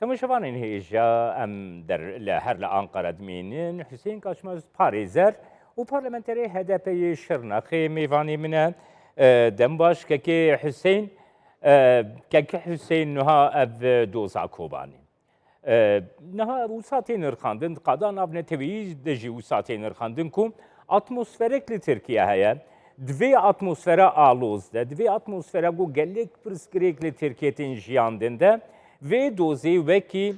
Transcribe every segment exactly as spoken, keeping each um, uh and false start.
Temaşevanên hêja, em der li her li Anqara dimînin. Huseyîn Kaçmaz parêzer û parlamenterê H D P yê Şirnexê mêvanê min e. E, dem baş kekê Huseyîn. E, kekê Huseyîn, niha ev doza Kobanê. E, niha wisa tê nirxandin, di qada navneteweyî de jî wisa tê nirxandin ku atmosferek li Tirkiye heye. Di vê atmosfera aloz de, di vê atmosfera ku gelek pirsgirêk li Tirkiye tên jiyandin de, vê dozê wekî,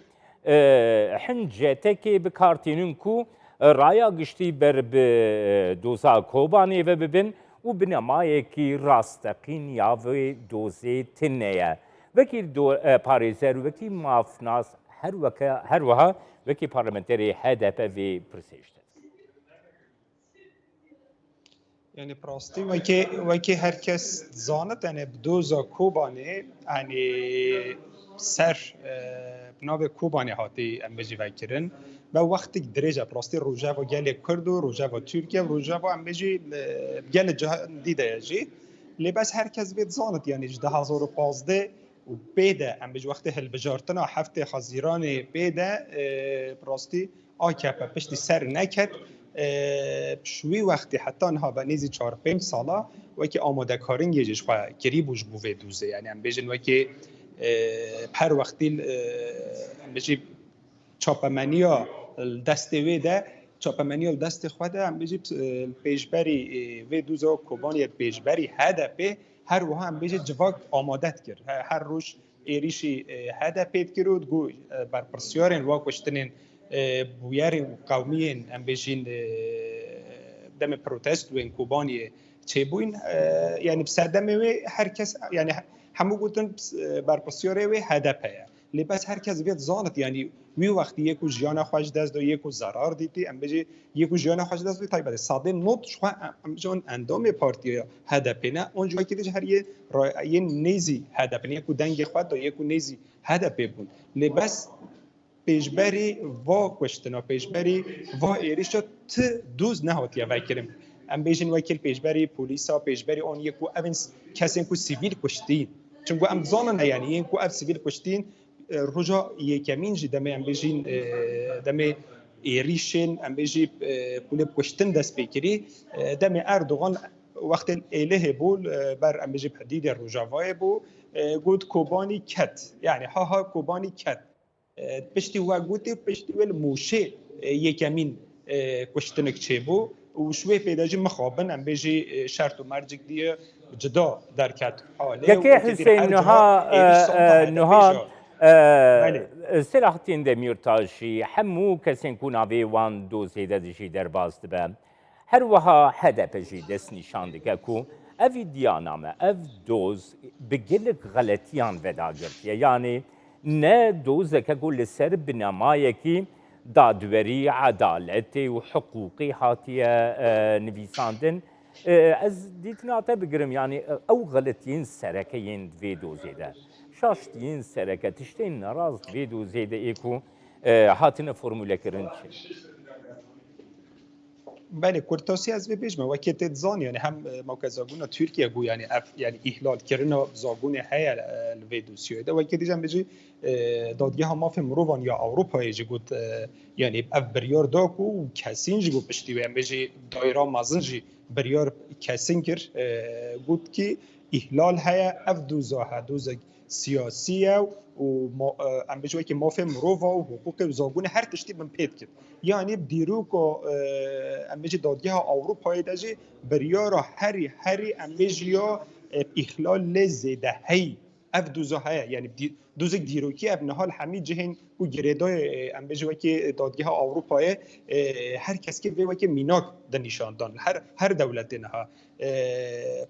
e, hin cetekê bi kar tînin ku, e, raya giştî ber bi, e, doza Kobanê ve bibin û binemayekî rasteqîn ya vê dozê tune ye. Wekî do-, e, parêzer, wekî mafnas, her weke, her wiha wekî parlamenterê H D P vê pirsê ji te dikim. Yani bi rastî wekî, wekî her kes dizanit, yani bi doza Kobanê, yani ser, e, bi navê Kobanê hatî em bêjî vekirin. Ve wextîk dirêj e, bi rastî rojeva gelê Kurd û rojeva Tirkiye û rojeva em bêjî, e, gelê ciha-, dî de ye jî. Lê bes her kes vê dizanit, yani ji du hezar û pazdeh û pê de, em bêjî wextê hilbijartina heftê Hezîranê pê de, e, bi rastî A K P piştî ser neket. E, ji wî wextê heta niha be nêzî çar pênc sala wekî amadekarin yê jî ji xwe kirî bû ji bo vê dozê. Yani em bêjin wekî, e, her wextî, e, em bêjî çapemeniya li destê wê de, çapemeniya li destê xwe de, em bêjî, e, pêşberî, e, vê doza Kobanê, pêşberî H D P her wiha em bêjî civak amade dikir. He-, her roj êrîşî, e, H D P dikir û digot, e, berpirsiyarên wa kuştinên, e, bûyerê û qewmiyên, em bêjîn, e, demê protestoyên Kobaniyê çêbûyîn. E, yani bi sedemê wê her kes, yani he-, hemû gotin, e, berpirsiyarê wê H D P ye. Lê bes her kes vê dizanit, yani wî wextî yê ku jiyana xwe ji dest da, yê ku zerar dîtî, em bêjî yê ku jiyana xwe ji dest da, taybet e. Sadê nod ji xwe em, em bêjin endamê partiya H D P ne, an ji wekî dî jî her yê ra-, yên nêzî H D P ne, yê ku dengê xwe da, yê ku nêzî H D P bûn. Lê bes pêşberî va kuştina, pêşberî va êrîşa ti doz nehatiye vekirin. Em bêjin wekî pêşberî polîsa, pêşberî an yê ku evin s-, kesên ku sivîl kuştîn. Çimku em dizanin, yani yên ku ev sivîl kuştîn, e, roja yekemîn jî demê em bêjîn, e, demê êrîşên, em bêjî, e, ku lê bi kuştin dest pê kirî, e, demê Erdogan wextê Êlihê bû, e, ber em bêjî bi hidîdê Rojavayê bû, e, got Kobanî ket. Yani ha ha Kobanî ket. E, piştî we gotê, piştî wê li Mûşê, e, yekemîn, e, kuştinik çêbû û ji wê pê de jî mixabin, em bêjî, e, şert û mercik diye cida derket halê. Kekê Huseyîn, niha, e, niha, e, Selahattin Demirtaş jî hemû kesên ku navê wan dozê de dijî derbas dibe. Her wiha H D P jî dest nîşan dike ku ev îdianame, ev doz bi gelek xeletiyan vedagirtiye. Yanî ne dozeke ku li ser binemayekî dadwerî, edaletê û hiqûqî hatiye, e, nivîsandin. E, ez dîtina te bigirim, yanî, e, ew xeletiyên sereke yên di vê dozê de, şaştiyên sereke, tiştên nerast vê dozê de ê ku, e, hatine formûlekirin çi? Belê, kurtasî ez vê bêjme, wekî tê dizan, yani hem, e, mewkezagona Tirkiye got, yani ev, yani îhlalkirina zagonê heye, e, li vê dosyoyê de. Wekî dî jî em bêjî, e, Dadgeha Mafê Mirovan ya Ewropayê jî got, e, yani ev biryar da ku kesîn jî got piştî wê, em bêjî daîra mezin jî biryar kesîn kir, e, got ki îhlal heye, ev doza he, dozek siyasî ye û ma-, e, em bêjî wekî mafê mirova û hiqûqê û zagonê her tiştî bin pê dikin. Yanî dîroka, e, em bêjî Dadgeha Ewropayê de jî biryara herî, herî em bêjî ya, e, îhlalê zêde heyî. Ev doza heye. Yanî dî-, dozek dîrokî ev niha li hemî cihên ku girêdayê, e, em bêjî wekî Dadgeha Ewropayê, e, her kes kê vê wekî mînak di nîşan dan. Her, her dewletê niha. E,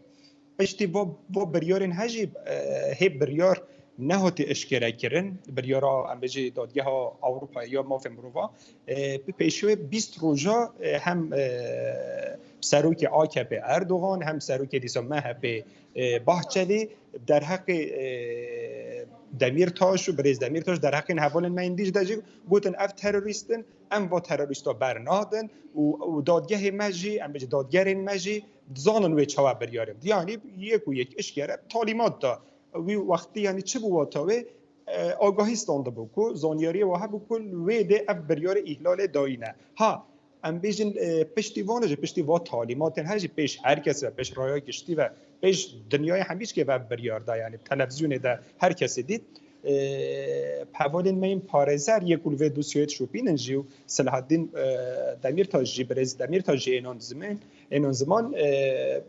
Piştî va, va biryarên he jî, e, hê biryar nehatiye eşkere kirin. Biryara, em bêjî, Dadgeha Ewropa ya Mafê Mirova, e, bi pêşiyê bîst roja, e, hem, e, serokê A K P Erdogan, hem serokê dîsa M H P, e, Bahçelî derheqê, e, Demirtaş û birêz Demirtaş derheqên hevalên me yên dî jî de jî gotin, ev terorîst in, em va terorîsta bernadin û, û dadgehê me jî, em bêjî dadgerên me jî dizanin wê çawa biryarê bide. Yanî yek û yek eşkere talîmat da. Wî wextî, yanî çi bû wata wê? e, agahî standibû ku zanyariyê we hebû ku wê dê ev biryarê îhlalê dayîne. Ha, em bêjin, e, piştî van jî, piştî va talîmatên her jî pêş her kes ve, pêş raya giştî ve, pêş dinyayê hemî çikê ve ev biryar da, yani televizyonê de her kesê dît. E, hevalên me yên parêzer yê ku li vê dosyayê dişopînin jî û Selahaddîn, e, Demîrtaş jî, birêz Demîrtaş jî ênan zimin, ênan ziman, e,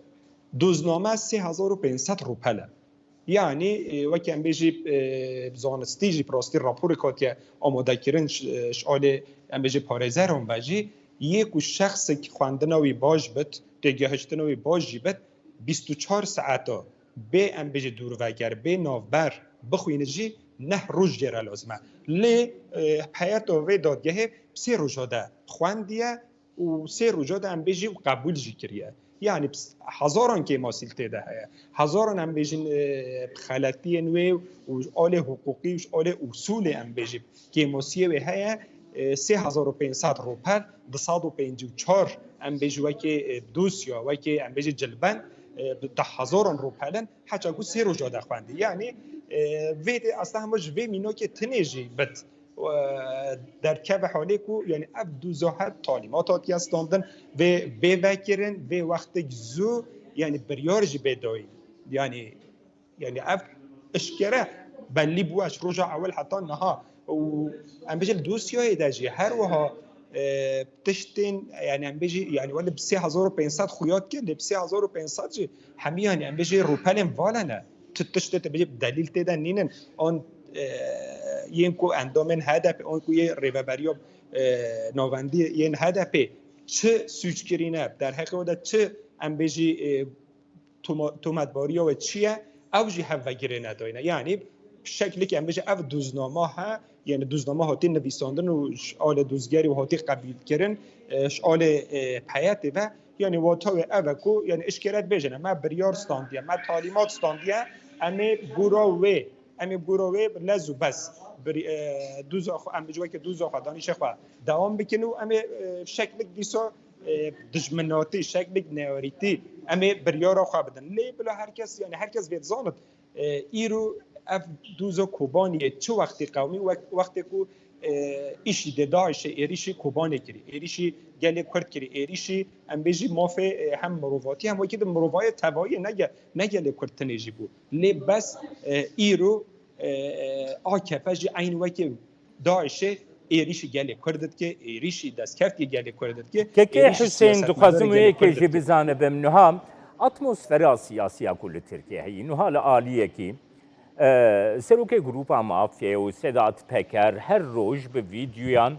dozname sê hezar û pênc sed rûpel e. Yanî, e, wekî em bêjî, e, zanistî jî, bi rastî raporek hatiye amadekirin ji, ji alê, em bêjî, parêzeran ve jî, yê ku şexsek xwendina wî baş bit, têgehiştina wî baş jî bit, bîst û çar saeta bê, em bêjî, dûrveger, bê navber bixwîne jî neh roj jê re lazim e. Lê, e, heyeta vê dadgehê bi sê roja de xwendiye û sê roja de, em bêjî, qebûl jî kiriye. Yanî ps-, hezaran kêmasî li tê de heye. Hezaran, em bêjin, e, xeletiyên wê û alê hiqûqî û alê usulê, em bêjî, kêmasiyê wê heye. E, sê hezar û pênc sed rûpel, du sed û pêncî û çar, em bêjî, wekî, e, dosya, wekî, em bêjî, cilbend, e, bi deh hezaran rûpel in, heça ku sê roja de xwendî. Yanî, e, vê de aslında hema ji vê mînakê tinê jî bit, e, derkeve halê ku, yani, ev doza her talîmat hatiye standin, vê bê vekirin, vê wextek zû, yani, biryar jî bê dayîn. Yani, yani ev eşkere bellî bû ji roja ewil heta niha. Û em bêjin li dosyayê de jî her wiha, e, tiştên, yani, em bêjî, yani, wele bi sê hezar û pênc sed xuya dike, lê bi sê hezar û pênc sed jî hemî, yani, em bêjî rûpelên vala ne. Tu tiştê te bêjî delîl tê de nînin. An, e, yên ku endamên H D P, an ku yê rêveberiya, e, navendî yên H D P çi sûc kirîne, derheqê we de çi, em bêjî, e, toma-, tometbariya we çi ye, ew jî hev ve girê nedayne. Yanî şeklik em bêjin ev dûznama he, yani dûznama hatî nivîsandin û ji alê dûzgerî û hatî qebûlkirin, e, ji alê, e, peyetê ve, yani wata wê ev e ku, yani eşkere dibêjin, me biryar standiye, me talîmat standiye, em ê gora wê, em ê gora wê bi lez û bez, bir, e, dûza xwe, em bi civakê dûza xwe, danîşê xwe dewam bikin û em ê, e, şeklik dîsa, e, dijminatî, şeklik neyarîtî, em ê biryara xwe bidin. Lê bila her kes, yani her kes vê dizanit, e, îro ev dûza Kobaniyê çi wextî qewimî, wek-, wextê ku, e, îşî dê DAIŞê êrîşî Kobanê kirî, êrîşî gelê Kurd kirî, êrîşî, em bêjî, mafê, e, hem mirovatî hem wekî di mirovayê tevayê ne ge-, ne gelê Kurd tinê jî bû. Lê bes, e, îro, e, e, A K P jî eyn wekî DAIŞê êrîşî gelê Kurd dike, êrîşî destkeftî gelê Kurd dike. Kekê êrîşî Husên, siyasetmedara dixwazim gelê wê yekê Kurd jî dike. Bizanibim niha atmosfera siyasiya ku li Tirkiye heyî. Niha li aliyekî, e, serokê Grupa Mafya û Sedat Peker her roj bi vîdyoyan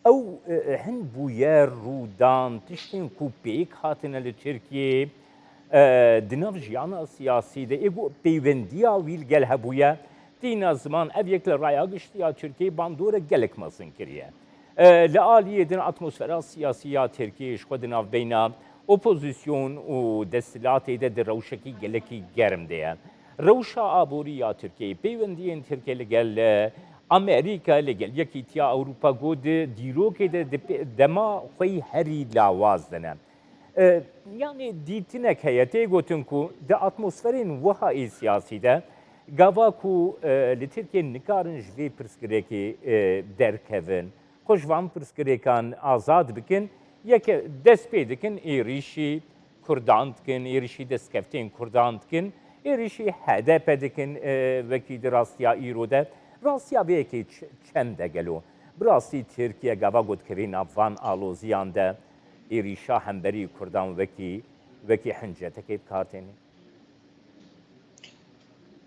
ew, e, hin bûyer, rûdan, tiştên ku pêk hatine li Tirkiyeyê, e, di nav jiyana siyasî de ê ku peywendiya wî li gel hebûye, tîna ziman ev yek li raya giştî ya Tirkiyeyê bandorek gelek mezin kiriye. E, li aliyê din atmosfera siyasî ya Tirkiyeyê ji xwe di navbeyna opozîsyon û desthilatê de di rewşekî gelekî germ de ye. Rewşa aborî ya Tirkiyeyê, peywendiyên Tirkiye li gel, e, Amerîka, li gel Yekîtiya Ewropa, ku di dîrokê de di pê-, dema xwe yî herî lawaz de ne. E, yanî dîtinek heye, tê gotin ku di atmosferên wiha ê siyasî de, gava ku, e, li Tirkiye nikarin ji vê pirsgirêkê, e, derkevin, xwe ji van pirsgirêkan azad bikin, yeke dest pê dikin êrîşî Kurdan dikin, êrîşî destkeftên Kurdan dikin, êrîşî H D P dikin, e, wekî di rastiya îro de. Rastiya vê yekê ç-, çend e gelo? Bi rastî Tirkiye gava ku dikeve nav van aloziyan de êrîşa hemberî Kurdan wekî, wekî hincetekê bi kar têne?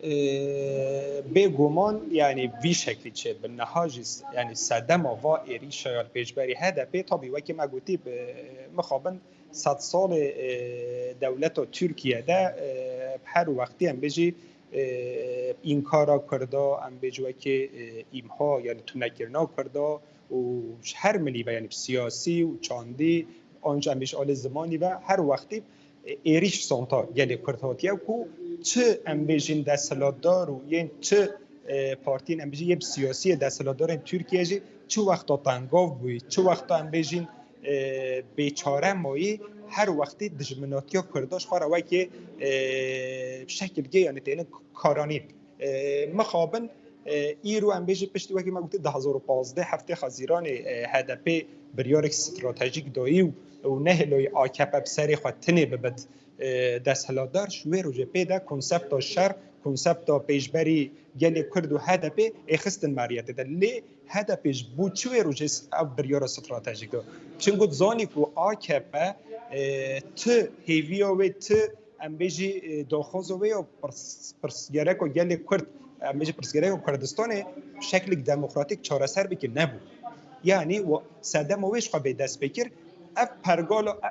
Ee, bêguman, yani, vî şeklî çêbin. Niha jî s-, yani, sedema va êrîşa ya li pêşberî H D P, tabî, wekî me gotî, bi mixabin sed salê, e, dewleta Tirkiye de, e, her wextî, em bêjî, e, înkara Kurda, em bêjî wekî, e, îmha, yani tunekirina Kurda û ji her milî ve, yani siyasî û çandî, an jî em bêjî alê zimanî ve her wextî, e, êrîş santa gelê Kurd hatiye ku çi, em bêjîn, desthilatdar û yên çi, e, partiyên, em bêjî, yê bi siyasiyê desthilatdarên Tirkiye jî çi wexta tengav bûyî, çi wexta, em bêjîn, e, bêçare mayî, her wextî dijminatiya Kurda ji xwe re wekî, e, şekilgê, yani têne karanîn. E, mixabin E, îro em bêjî piştî wekî me gotî du hezar û pazdeh heftê Xezîranê, e, H D P biryarek stratejîk dayî û, û nehêloyî A K P bi serê xwe tinê bibit, e, desthilatdar, ji wê rojê pê de konsepta şer, konsepta pêşberî gelê Kurd û H D P ê xistin meriyetê de. Lê H D P ji bo çi wê rojê s-, ev biryara stratejîk da? Çimku dizanî ku A K P, e, ti hêviya wê, ti em bêjî, e, daxwaza wê ya pirs-, pirsgereka gelê Kurd, em bêjî pirsgereka Kurdistanê şeklek demokratîk çareser bike nebû. Yanî wa-, sedema wê ji xwe bê dest pê kir. Ev pergala, e,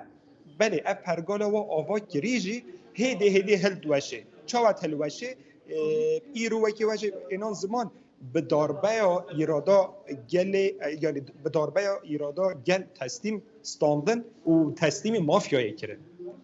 belê, ev pergala wa ava kirî jî hêdî hêdî hildiweşê. Çawa hildiweşê? E, îro wekî we jî ênan ziman, bi darbeya îrada gelê, e, yanî bi darbeya îrada gel teslîm standin û teslîmî mafyayê kirin.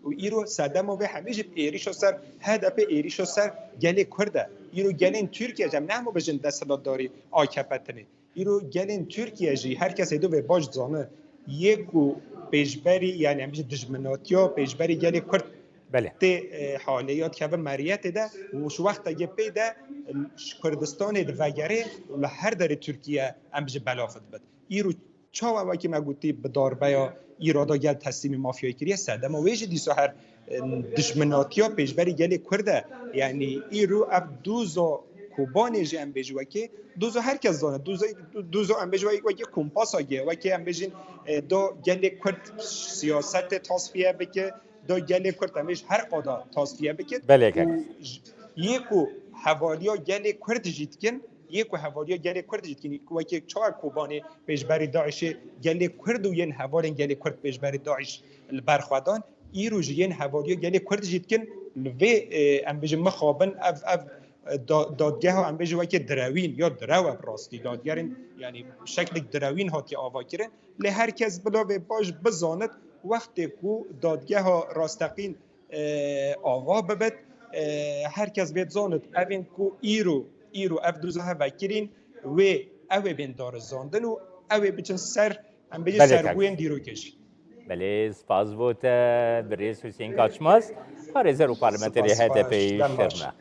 Û îro sedema vê hemî jî êrîşa ser H D P, êrîşa ser gelê Kurd e. Îro gelên Tirkiye jî em ne hemû bijin desthilatdarî A K P tinê. Îro gelên Tirkiye jî her kesê dû vê baş dizane, yê ku pêşberî, yanî em bijî dijminatiya pêşberî gelê Kurd Belê. Tê, e, halê ya dikeve meriyetê de û ji wextekê pê de, e, ji Kurdistanê divegerê û li her derê Tirkiye em bijî belav dibit. Îro çawa wekî me gotî bi darbeya îrada gel teslîmî mafyayê kiriye, sedema wê jî dîsa her, e, dijminatiya pêşberî gelê Kurd e. Yanî îro ev doza Kobanê jî em bêjî wekî doza her kes zane. Doza, doza em bêjî wekî, wekî kompasa ye, wekî em bêjin, e, do gelê Kurd siyasetê tasfiye bike, do gelê Kurd em bêjî her qada tasfiye bike. Belê kek. Û j-, yê ku hevaliya gelê Kurd jî dikin, yê ku hevaliya gelê Kurd jî dikin, wekî çawa Kobanê pêşberî DAIŞê gelê Kurd û yên hevalên gelê Kurd pêşberî DAIŞ li ber xwe dan, îro jî yên hevaliya gelê Kurd jî dikin, li vê, e, em bêjin mixabin ev, ev, e, da-, dadgeha em bêjin wekî direwîn ya direw e bi rastî dadgerên, yanî şeklek direwîn hatiye avakirin. Lê her kes bila vê baş bizanit, wextê ku dadgeha rasteqîn, e, ava bibit, e, her kes vê dizanit, evên ku îro, îro ev doza hev vekirîn, wê ew ê bên darizandin û ew ê biçin ser, em bêjin Belê, ser kak. Bûyên dîrokê jî. Belê, spas bo te, birêz Huseyîn Kaçmaz, parêzer û parlamenterê Spas, H D P'yê spas, dem baş. Şirne.